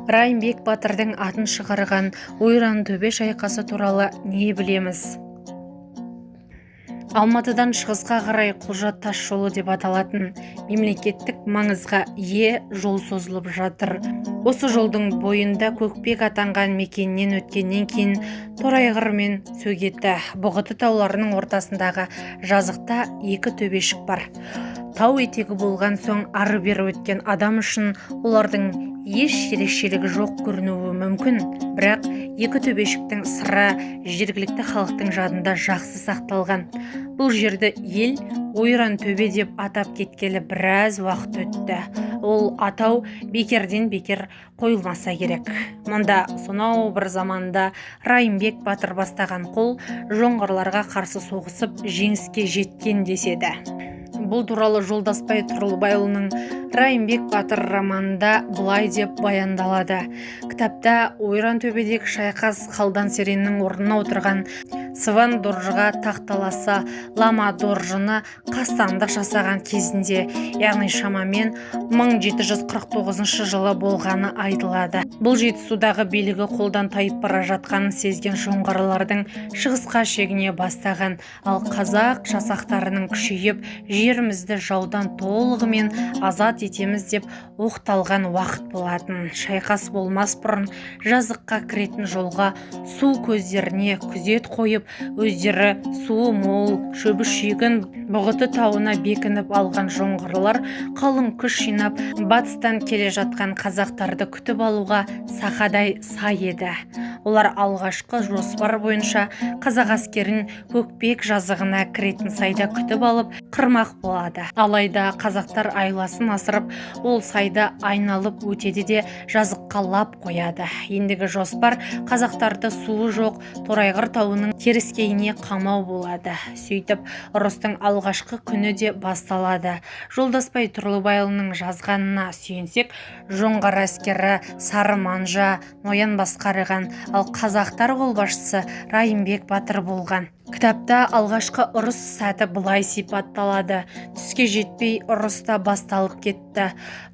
Райымбек батырдың атын шығарған Ойрантөбе шайқасы туралы не білеміз? Алматыдан шығысқа қарай Құлжа тас жолы деп аталатын мемлекеттік маңызға ие жол созылып жатыр. Осы жолдың бойында Көкпек атанған мекеннен өткеннен кейін Торайғыр мен Сөгеті, Бұғыты тауларының ортасындағы жазықта екі төбешік бар. Тау етегі болған соң ары-бері өткен адам үшін олардың еш ерекшелігі жоқ көрінуі мүмкін. Бірақ екі төбешіктің сыры жергілікті халықтың жадында жақсы сақталған. Бұл жерді ел Ойрантөбе деп атап кеткелі біраз уақыт өтті. Ол атау бекерден бекер қойылмаса керек. Мұнда сонау бір заманда Райымбек батыр бастаған қол жоңғарларға қарсы соғысып, жеңіске жеткен деседі. Бұл туралы Жолдасбай Тұрлыбайұлының «Райымбек батыр» романында былай деп баяндалады. Кітапта Ойрантөбедегі шайқас Қалдан Сереннің орнына отырған Сван Доржыға тақталасы Лама Доржыны қастандық жасаған кезінде, яғни шамамен 1749 жылы болғаны айтылады. Бұл Жетісудағы билігі қолдан тайып бара жатқанын сезген жоңғарлардың шығысқа шегіне бастаған, ал қазақ жасақтарының күшейіп, жерімізді жаудан толығымен азат етеміз деп оқталған уақыт болатын. Шайқас болмас бұрын жазыққа кіретін жолға, су көздеріне күзет қойып, өздері суы мол, шөбі шүйгін Бұғыты тауына бекініп алған жоңғарлар қалың күш жинап, батыстан келе жатқан қазақтарды күтіп алуға сақадай сай еді. Олар алғашқы жоспар бойынша қазақ әскерін Көкпек жазығына кіретін сайда күтіп алып, қырмақ болады. Алайда қазақтар айласын асырып, ол сайды айналып өтеді де, жазыққа лап қояды. Ендігі жоспар қазақтарды суы жоқ Торайғыр тауының теріскейіне қамау болады. Сөйтіп, ұрыстың алғашқы күні де басталады. Жолдасбай Тұрлыбайұлының жазғанына сүйенсек, жоңғар әскері Сары Манжа ноян басқарған, ал қазақтар қолбасшысы Райымбек батыр болған. Кітапта алғашқы ұрыс сәті былай сипатталады: Түске жетпей ұрыс та басталып кетті.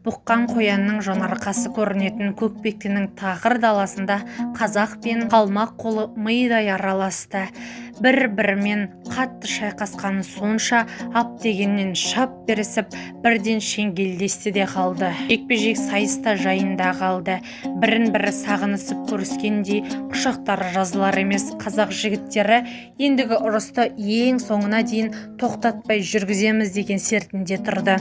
Бұққан қоянның жонарқасы көрінетін Көкпектінің тақыр даласында қазақ пен қалмақ қолы мидай араласты. Бір-бірімен қатты шайқасқаны сонша, ап дегеннен шап берісіп, бірден шеңгелдесті де қалды. Жекпе-жек сайыста жайында қалды. Бірін-бірі сағынысып көріскендей құшақтары жазылар емес. Қазақ жігіттері ендігі ұрысты ең соңына дейін тоқтатпай жүргіземіз деген сертінде тұрды.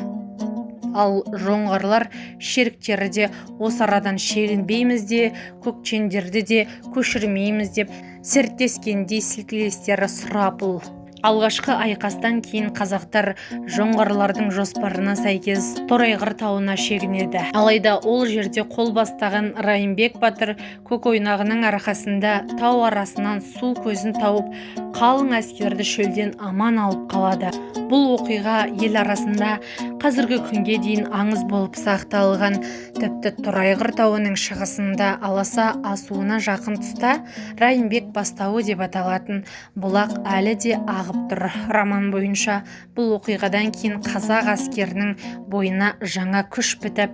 Ал жоңғарлар шеріктері де осы арадан шегінбейміз де, көкшендерді де көшірмейміз деп серттескендей, сілкілестері сұрапыл. Алғашқы айқастан кейін қазақтар жоңғарлардың жоспарына сәйкес Торайғыр тауына шегінеді. Алайда ол жерде қол бастаған Райымбек батыр көкойнағының арқасында тау арасынан су көзін тауып, қалың әскерді шөлден аман алып қалады. Бұл оқиға ел арасында қазіргі күнге дейін аңыз болып сақталған. Тіпті Торайғыр тауының шығысында, Аласа асуына жақын тұста Райымбек бастауы деп аталатын бұлақ әлі де ағып тұр. Роман бойынша, бұл оқиғадан кейін қазақ әскерінің бойына жаңа күш бітіп,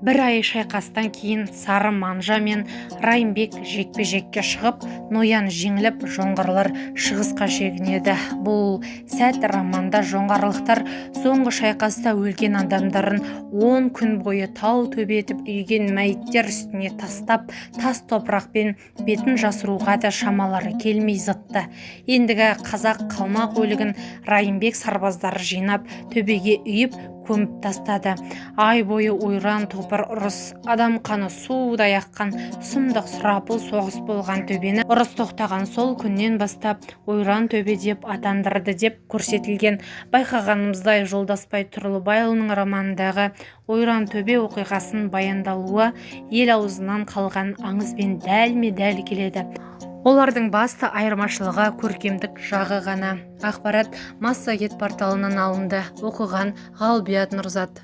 бір ай шайқастан кейін Сары Манжа мен Райымбек жекпе-жекке шығып, ноян жеңіліп, жоңғарлар шығысқа шегінеді. Бұл сәт романда жоңғарлықтар соңғы шайқаста өлген адамдарын 10 күн бойы тау төбе етіп үйген мәйіттер үстіне тастап, тас топырақпен бетін жасыруға да шамалары келмей зытты. Ендігі қазақ, қалмақ өлігін Райымбек сарбаздары жинап, төбеге үйіп, көміп тастады. Ай бойы ойран топыр ұрыс, адам қаны судай аққан сұмдық сұрапыл соғыс болған төбені ұрыс тоқтаған сол күннен бастап Ойран төбе деп атандырды деп көрсетілген. Байқағанымыздай, Жолдасбай Тұрлыбайұлының романындағы Ойрантөбе оқиғасының баяндалуы ел аузынан қалған аңызбен дәлме-дәл келеді. Олардың басты айырмашылығы көркемдік жағы ғана. Ақпарат Массагет порталынан алынды. Оқыған Ғалбият Нұрзат.